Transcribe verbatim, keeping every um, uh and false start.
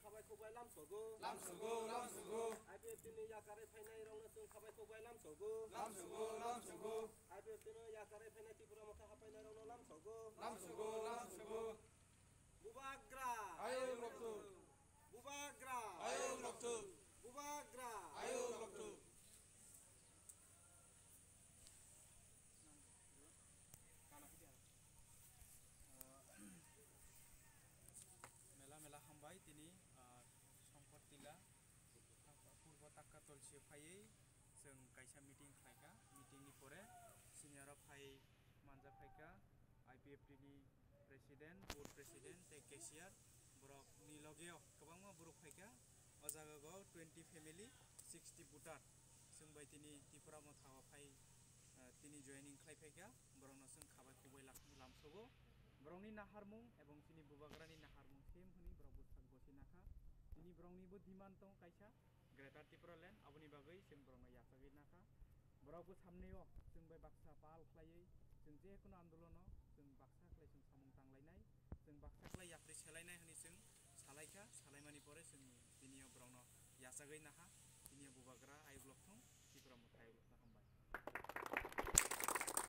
Khabai khukbai lamsogo. Lamsogo, lamsogo. I P F T ni yakarwi phainai rokno chwng khabai khukbai lamsogo. Lamsogo, lamsogo. I P F T ni yakarwi phainai Tipra Motha hapainairokno lamsogo. Lamsogo, lamsogo. Bubagra. Ayuk roktu. Bubagra. Ayuk roktu. Bubagra. Ayuk roktu. Mela mela hambai tini, ah, Songkot Tila, Purbo Takka Tolsi phaiwi chwng kaisa meeting khlaikha. Meeting ni pore senior rok phai manja phaikha, I P F T ni president, board president tei cashier, borok ni logeo kwbangma borok phaikha. O jaga go twenty family, sixty voter. Chwng bai tini Tipra Motha o phai, ah, tini joining khlai phaikha. Borokno chwng khabai khukbai lak-, lamsogo. Borokni naharmung ebong chini bubagrani naharmung same hwnwi borok bwsak gosi nakha. Tini boroknibo demand tongo kaisa, Greater Tipraland, aboni bagwi chwng borokno yachagwi nakha. Borokbo samneo chwng bai baksa pal khlaiwi chwng je kono andolono chwng baksa khlai chwng samung tanglainai, chwng baksa khlai yapri selainai hwnwi chwng salaikha, salaimani pore chwng tinio borokno yachagwi naha, tinio bubagra ayuk lokthung.